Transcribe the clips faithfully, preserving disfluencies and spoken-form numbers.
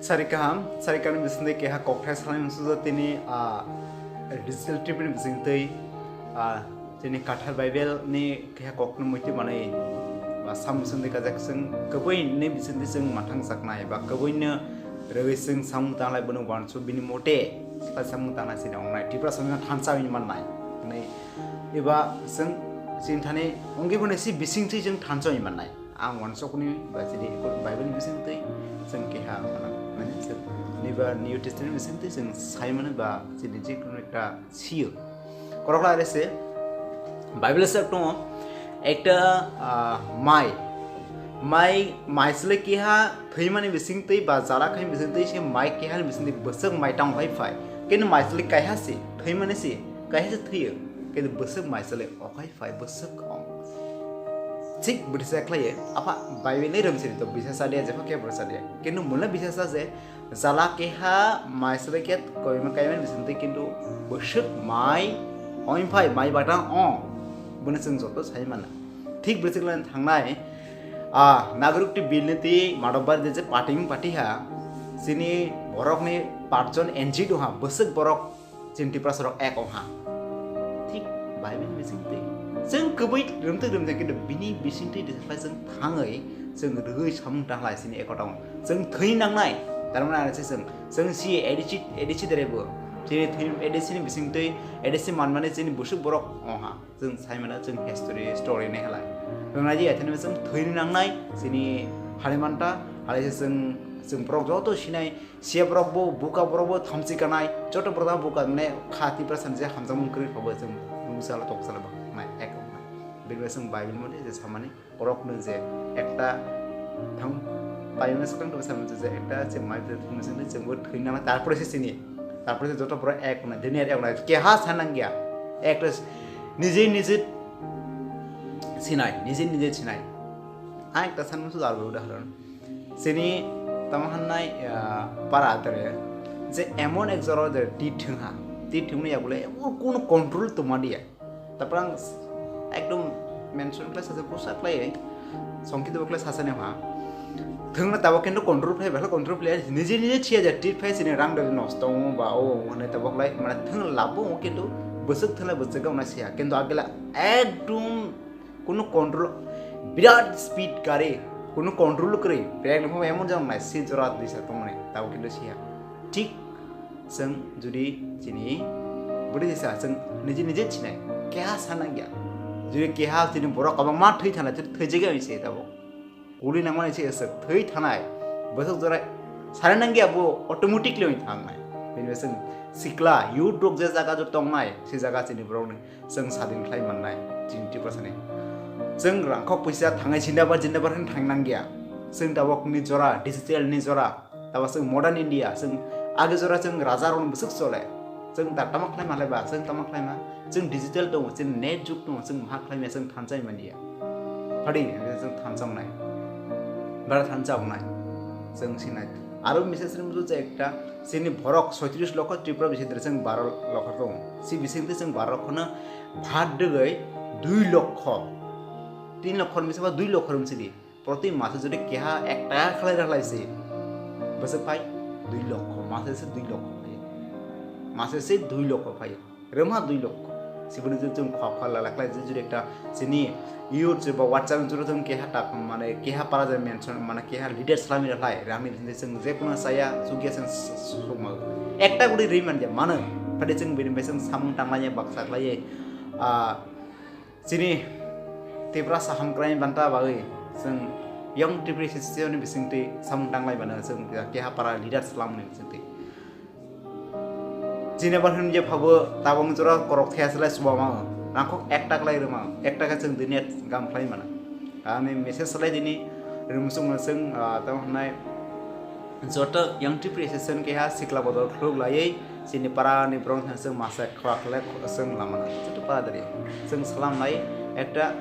Sari kaham, sari kaham bisingtwi keha kokthai salai musujo tini, ah, digital T V ni bisingtwi, ah, tini Kathar Bible ni keha kokno muitu manwi, ah, sam bisingtwi kajak chwng kwbwi ni bisingtwi chwng mathang jaknai ba kwbwi no rwgwi chwng samung tanglai bono uansu bini mote sa samung tangnai sini ongnai Tripura samung thansa wngwi mannai. Hwnwi eba chwng chini thani wngwi bono si bisingtwi chwng thansa wngwi mannai. Ang wansokni ba chini Bible ni bisingtwi chwng keha mano, mane chwng nini ba New Testament bisingtwi chwng sai mano ba chini je kono ekta sio. Korokla are se Bible sak tongo ekta, ah, mai, mai, mai sele keha thwimani bisingtwi ba jala khai bisingtwi se mai keha ni bisingtwi bwswk mai tang phai phai. Kini mai sele kaiha si thwimani si kaiha se thwiyo. Kini bwswk mai sele okhai phai bwswk ong. Thik bwrwi sa khlaiwi, apha Bible ni rwmsiri to bisa sa dia, jepha khe bwrwi sa dia. Kintu mula bisa sa je, jala keha mai sele khe koima kaimani bisingtwi kintu bwswk mai ong phai, mai batang ong. Bwno chwng joto sai mano. Thik bwrwi sa khlaiwi thangnai, ah, Nagarikto Bill ni twi madok bar je je party wng party ha, chini borok ni parjon N G do ha, bwswk borok chini Tiprasa rok ek ong ha. Thik Bible ni bisingtwi. Chwng kwbwi rwmtwk rwmtwk kintu bini bisingtwi de khlai chwng thangwi chwng rwgwi samung tanglai chini ekota ong. Chwng thwi nangnai. Tar mane ano se chwng, chwng si A D C, A D C dere bo. Chini thwi A D C ni bisingtwi, A D C manmani chini busuk borok ong ha. Chwng sai mano chwng history story nai halai. Chwng nai di athani chwng thwi nangnai chini halimanta, halai se chwng, chwng borok joto sinai. Siya borok bo buka borok bo thamchi kanai, joto borok tamo buka mane kha Tiprasa ni je hamjakmung kwrwi kha bo chwng bwsala toksala ba nai ek nai. Bini bai chwng Bible mode je samani borok no je ekta thang payona swkang to samani je ekta je mai bwrwi thwngna sini chwng bo thwina ma tarpore se sini. Tarpore se joto borok ek nai, dini ek nai, keha sanang ya. Ekta nije nije sinai, nije nije sinai. Ang ekta sanmung sudo aro udahoron. Chini tamo hannai, ah, para tere je emon ek jora de tit thwng ha, tit thwngni yakule emon kono control tongma diya. Tarpor ang ekdom mention khlai sacha, kusa khlai songkito khlai sacha ne ha. Thwngna tabok kintu control khlai, belai control khlai, nije nije chiya ja tit phai chini rang de nosto ong ba o hwnwi tabok lai mane thwng labo ong kintu bwswk thwla bwswk ga sia kintu agila ekdom Kunu control, birat speed gari, kunu control kwrwi, brake no emon jang nai si jora disa tongmani, tabo kintu siya. Thik chwng judi chini bwrwi disa chwng niji niji sinai, keha sana gya. Judi keha chini borok kwbangma thwi thana, thwi jagwi se tabo. Uli nangmani se aswk thwi thanai, bwswk jora sana nangya bo automatically oi thangnai. Bini chwng sikla, youth rok je jaga jo tongnai, se jaga chini borokni. Chwng sadin khlai mannai chini Tiprasani. Chwng rangkhok puisa thangai jindabar jindabar hwn thang nangya. Chwng tabokni jora, digital ni jora, tabok chwng modern India, chwng age jora chwng raja rokni bwswk chole. Chwng da tamo khlai malai ba, chwng tamo khlai ma, chwng digital tongo, chwng net jug tongo, chwng ma khlai maya, chwng thansa manya. Phadi chwng thansa wngnai. Bara thansa wngnai. Chwng sinai. Aro misa sini musu je ekta, chini borok soitris lokho, Tripura bising chwng baro lokho tongo. Si bising chwng baro lokho no Bhat dwgwi dui lokho, tin lokho ni sabo dui lokho rwng sidi. Proti mase jodi keha ek taka khlai rwkhlai se, bwswk phai dui lokho, mase se dui lokho phai, mase se dui lokho phai, rwma dui lokho. Siboni jodi chwng khok khok lala khlai jodi ekta chini YouTube ba WhatsApp ni jora chwng keha tak mane keha para je mention mane keha leader salami rwkhlai rami chwng je kono saya chukya chwng sukma ekta guri rwi manja mano. Phadi chwng bini bai chwng samung tangmanya baksa khlai. Ah, chini Tiprasa hamkrai banta bagwi chwng Young Tripura Association ni bisingtwi samung tanglai mano chwng keha para leader swlamni bisingtwi. Chini bar hwn je phabo tabung jora korok thaya selai suba ma rangkhok ek tak lai rwma ek taka chwng dini gam khlai mano. Ani message selai dini rwmsung no chwng, ah, tamo hwnai joto Young Tripura Association keha sikla bodol khuluk laiwi chini para ni borok thang chwng masa khwa khlai chwng lama na joto para dari chwng salam lai ekta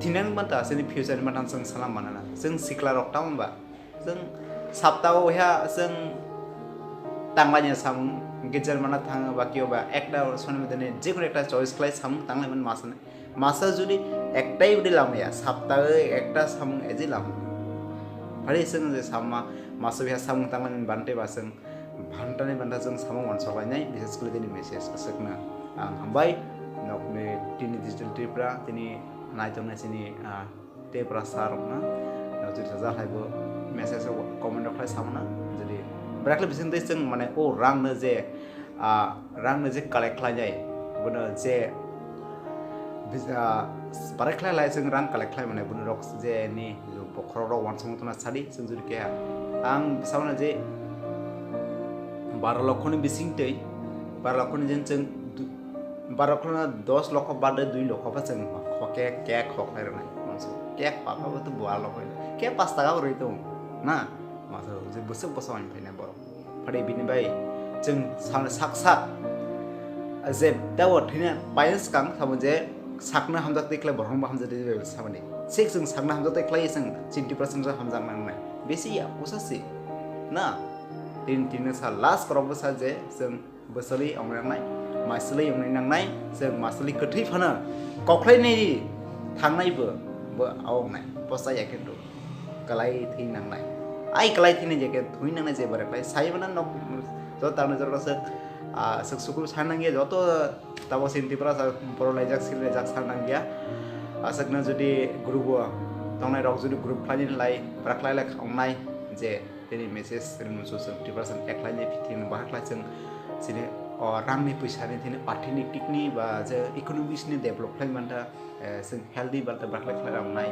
thinang banta chini future ni banta chwng salam mana na chwng sikla rok tamo ba. Chwng saptao waiha chwng tanglaini samung gijar mana thang ba kio ba ekta soni mudani jekunu ekta choice khlai samung tanglai man masani. Masa jodi ektai udi lamaya saptao ekta samung eji lama. Phari chwng je samma Maso biha samung tangnani bante ba chwng bantani banta chwng samung uansuk lainai, bises khlai tini message aswkno. Ang hambai nokni tini Digital Tripura tini naitongnai chini, ah, Tripura sir rokno, ah, jodi sajak hai bo message o comment rok khlai samano, jodi bwrakle bising tei chwng mane o rangno je, ah, rangno je collect khlainai, bono je bis-, ah, barai khlai lai chwng rang collect khlai mane bono rok je ni bokhorok rok uansukma tongna sadi chwng jodi keha. Ang samano je baro lokhoni bising tei baro lokhoni jen chwng du-, baro lokhona dos lokho bade dui lokho pha chwng kho ke, cake khok lai rwnai. Manso cake papa bo to bua lokho. Cake pas taka bo rwi tong. Na, manso je bwswk bwswk ani phainai borok. Phade bini bai chwng sa-, sak sak je tawo thina paina swkang sabo je sakna hamjak tei khlai borok bo hamjak tei samani. Sik chwng sakna hamjak tei khlai chwng chinti percent hamjak nangnai. Besi ya, kusa si. Na, tin tin sa last korok bwsa je chwng bwswlwi wngnai nangnai, maswlwi wngnai nangnai, chwng maswlwi kwthwi phano koklainai thangnai bo, bo wngnai, posa ya khe rw. Kwlai thwi nangnai. Ai kwlai thwinai je khe thwi nangnai je bare kwlai sai mano nok joto tangni jorok se, ah, swk sukru sai nangya joto tabo sin Tripura sa borok laijak sil laijak sa nangya. Aswkno jodi group o tongnai rok jodi group khlainai lai bwrak lai lai wngnai je tini message rimung chwng Tripura sa ek lai ni pithini bahak lai chwng chini o rangni pwisani thini arthini tikni ba je economics ni develop khlai manta, eh, chwng healthy ba bwrak lai khlai wngnai.